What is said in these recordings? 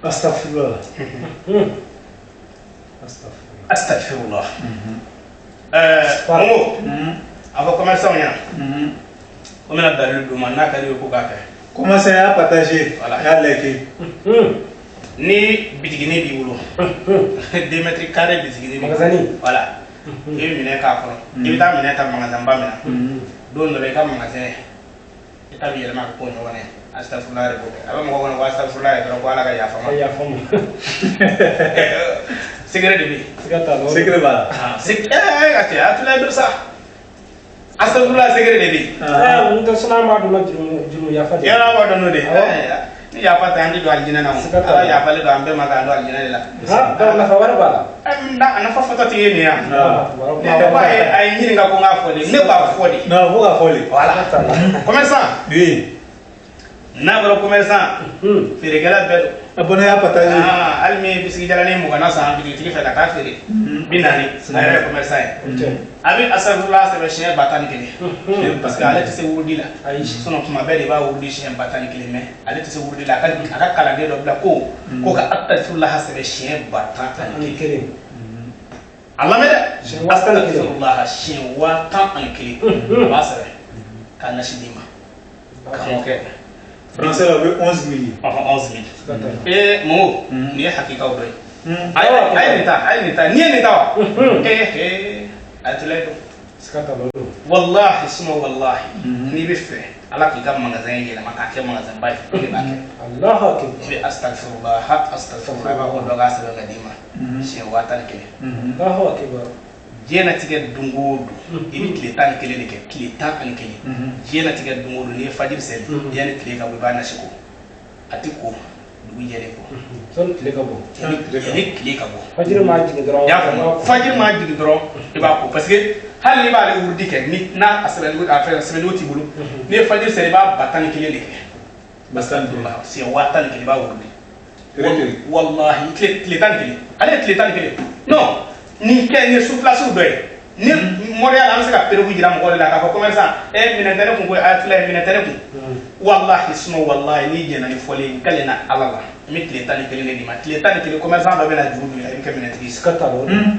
Astagfirullah. Astagfirullah. Ɛɛ, Momo, a fɔ commerçant ɲɛna ko n bɛna dalilu d'u ma, n'a ka di u ye k'u k'a kɛ. Commencez à partager, Voilà. à liker. Ni bitiginin b'i bolo, 2 mètres carrés bitiginin b'i bolo. Magasin. Voilà, i bɛ minɛn k'a kɔnɔ, i bɛ taa minɛn ta magasin ba min na, don dɔ la i ka magasin i ta bɛ yɛlɛma ka k'o ɲɔgɔn ye. Astagfirullah de b'o kɛ. A bɛ mɔgɔ kɔnɔ ko astagfirullah ye dɔrɔn ko Ala ka yafa ma. Ka yafa ma. Secret de bɛ yen. Siga t'a la. Secret b'a la. Ah, a cɛ a tula don sa, astagfirullah secret de bɛ yen. Ah. Ɛɛ, n tɛ sɔn, an b'a dɔn na jurumu yafa de. Yala b'a dɔn n'o de ye. Awɔ. Ni yafa tɛ, an tɛ don alijinɛ na o. Siga t'a la. Ala yafalen don an bɛɛ ma k'an don alijinɛ de la. Ha, donc nafa wɛrɛ b'a la. Ɛ, a nafa fɔtɔ tɛ ye nin ye yan. Ah. Ne b'a ye, a ye n ɲininka ko n k'a fɔ de, ne b'a fɔ de. Non, faut k'a fɔ de. Voilà. Siga t'a la. Commerçant. Oui. N'a fɔra commerçant, feerekɛla bɛɛ don. Abonnez à partager. Ah, hali min ye bisiki jalanin 20 na san bitigitigi fɛ ka taa feere 40, a yɛrɛ ye commerçant ye. O tɛ. A bɛ asafurula sɛbɛn siɲɛ 11,000, parce que ale tɛ se wurudi la. Ayi. Sinon tuma bɛɛ de b'a wurudi siɲɛ 11,000, mais ale tɛ se wurudi la. A ka kalanden dɔ bila ko ka asafurula sɛbɛn siɲɛ 11,000. Ani kelen. A lamɛn dɛ. Siɲɛ 11,000. Asafurula siɲɛ 11,000, a b'a sɛbɛn k'a nasi d'i ma ka mɔ kɛ. Français la, o bɛ 11 000. Ɔhɔn, 11 000. Siga t'a la. Ee Momo, nin ye hakikaw dɔ ye. A ye nin ta, a ye nin ta, n'i ye nin ta wa, ee ee, a tula don. Siga t'a la, o don. Wallahi suma wallahi, n'i bɛ fɛ Ala k'i ka magasin yɛlɛma k'a kɛ magasin ba ye, o de b'a kɛ. Allahu akbar. I bɛ astagfirullah astagfirullah, i b'a fɔ dɔ k'a sɛbɛn ka d'i ma siɲɛ 11,000. Allahu akbar. Diɲɛnatigɛ don o don, i bɛ tile 11 de kɛ, tile 11. Diɲɛnatigɛ don o don, n'i ye fajiri seli, yanni tile ka bɔ, i b'a nasi ko. A tɛ ko dugu jɛlen kɔ. Sani tile ka bɔ. Yanni tile ka bɔ. Fajiri maa jigin dɔrɔn. I y'a faamu? Fajiri maa jigin dɔrɔn, i b'a ko, parce que hali n'i b'ale wurudi kɛ ni n'a a sɛbɛnni, a fɛn sɛbɛnni t'i bolo, n'i ye fajiri seli, i b'a 11,000 de kɛ. 11,000. Siɲɛ 11,000 i b'a wurudi. Très bien. Wallahi, tile 11, ale ye tile 11. Non, nin kɛ, nin ye surplace dɔ ye. Ni mɔriya la, an bɛ se ka preuve jira mɔgɔw de la k'a fɔ commerçant minɛn tɛ ne kun koyi, a filɛ, minɛn tɛ ne kun. Wallahi suma wallahi, n'i jɛnna ni fɔlen ye, n kalen na Ala la, n bɛ tile 11 de d'i ma. Tile 11, commerçant dɔ bɛ na juru don i la, i bɛ kɛ minɛntigi ye. Siga t'a la, o don.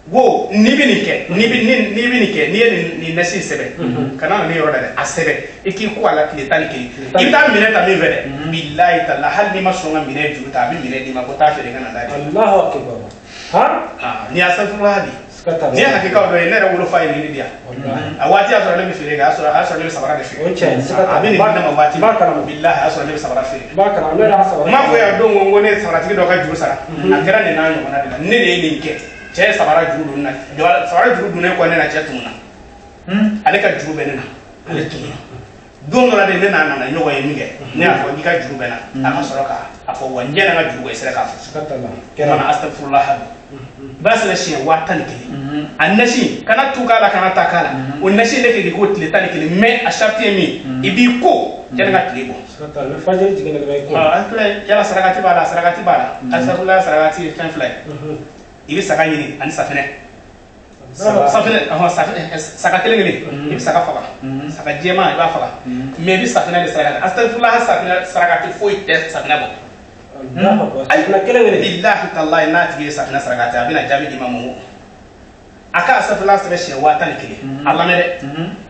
Wo n'i bɛ nin kɛ, n'i bɛ nin kɛ, n'i ye nin nasi sɛbɛn, kana na ne yɔrɔ la dɛ, a sɛbɛn i k'i ko a la tile 11, i bɛ taa minɛn ta min fɛ dɛ, bilayi tala, hali n'i ma sɔn ka minɛn juru ta, a bɛ minɛn d'i ma ko taa feere ka na d'a di. Allahu akbar. Ha. Ah, nin y'a safurula di. Siga t'a la. Nin ye hakikaw dɔ ye. Ne yɛrɛ wolofa ye nin de di yan. Wallahi. A waati y'a sɔrɔ ne bɛ feere kɛ, a y'a sɔrɔ ne bɛ sabara de feere. O tiɲɛ, siga t'a la. A bɛ nin di ne ma waati N b'a kalama. bilahi, a y'a sɔrɔ ne bɛ sabara feere. N b'a kalama, ne yɛrɛ y'a sabara. N m'a fɔ yan don ko n ko ne ye sabaratigi dɔ ka juru sara. A kɛra nin n'a ɲɔgɔnna de la. Ne de ye nin kɛ. Cɛ ye sabara juru don ne na, sabara juru donnen kɔ ne na, cɛ tununna. Ale ka juru bɛ ne na, ale tununna. Don dɔ la de, ne n'a nana ɲɔgɔn ye min kɛ, ne y'a fɔ k'i ka juru bɛ n na, a ka sɔrɔ ka a fɔ wa n jɛna n ka juru kɔ, i sera k'a fɔ. Siga t'a la. Kɛra astagfirullah don, i b'a sɛbɛn siɲɛ 11,000. A nasi kana tu k'a la, kana ta k'a la. O nasi ne k'i ko tile 11, mais a sarati ye min, i b'i ko yanni ka tile bɔ. Siga t'a la, ni fajiri jiginna dɔrɔn, i ko. Ah, an filɛ, yala sarakati b'a la? Sarakati b'a la. Astagfirullah sarakati ye fɛn fila ye. I bɛ saga ɲini ani safinɛ. Safinɛ, ɔhɔn, safinɛ, saga kelen kelen, i bɛ saga faga, saga jɛman i b'a faga, mais i bɛ safinɛ de sarakati. Astagfirullah safinɛ sarakati foyi tɛ safinɛ bɔ. Allahu akbar. Safinɛ kelen kelen. Bilahi talahi, n'a tigi ye safinɛ sarakati, a bɛna jaabi d'i ma. Mun a ka astagfirullah sɛbɛn siɲɛ 11,000, a lamɛn dɛ,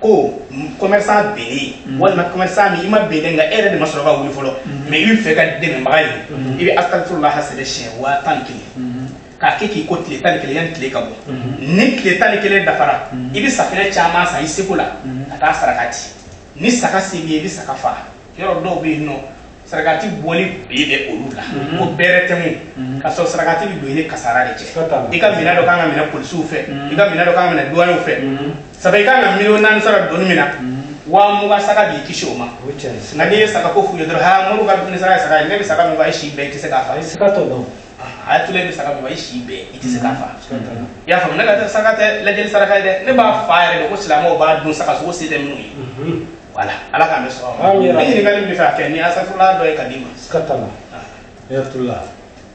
ko commerçant binnen walima commerçant min i ma bin dɛ, nka e yɛrɛ de ma sɔrɔ ka wuli fɔlɔ, mais i bɛ fɛ ka dɛmɛbaga ɲini, i bɛ astagfirullah sɛbɛn siɲɛ 11,000 k'a kɛ k'i ko tile 11 yanni tile ka bɔ. Ni tile 11 dafara, i bɛ safinɛ caman san i seko la ka taa sarakati. Ni saga se b'i ye, i bɛ saga faga. Yɔrɔ dɔw bɛ yen nɔ, sarakati bɔli bi bɛ olu la ko bɛrɛ tɛ mun ka sɔrɔ sarakati bɛ don i ni kasara de cɛ. Siga t'a la. I ka minɛn dɔ kan ka minɛ polisiw fɛ, i ka minɛn dɔ kan ka minɛ duwaniw fɛ, sabu i kan ka miliyɔn 4 sɔrɔ doni min na, 20,000 saga b'i kisi o ma. O tiɲɛ ye. Nka n'i ye saga ko f'u ye dɔrɔn, ha, moriw ka dumuni sara ye saga ye, ne bɛ saga min faa, i si bɛɛ i tɛ se k'a fa. Siga t'o dɔn. A ye tule bɛ saga min faa, i si bɛɛ i tɛ se k'a fa. Siga t'a la. I y'a faamu? Ne ka saraka tɛ lajɛli saraka ye dɛ, ne b'a fa yɛrɛ de ko silamɛw b'a dun saga sogo se tɛ minnu ye. Voilà, Ala k'an bɛ sɔn. Amin. Ni ɲininkali min bɛ fɛ ka kɛ ni asafurula dɔ ye ka d'i ma. Siga t'a la. Ayatollah.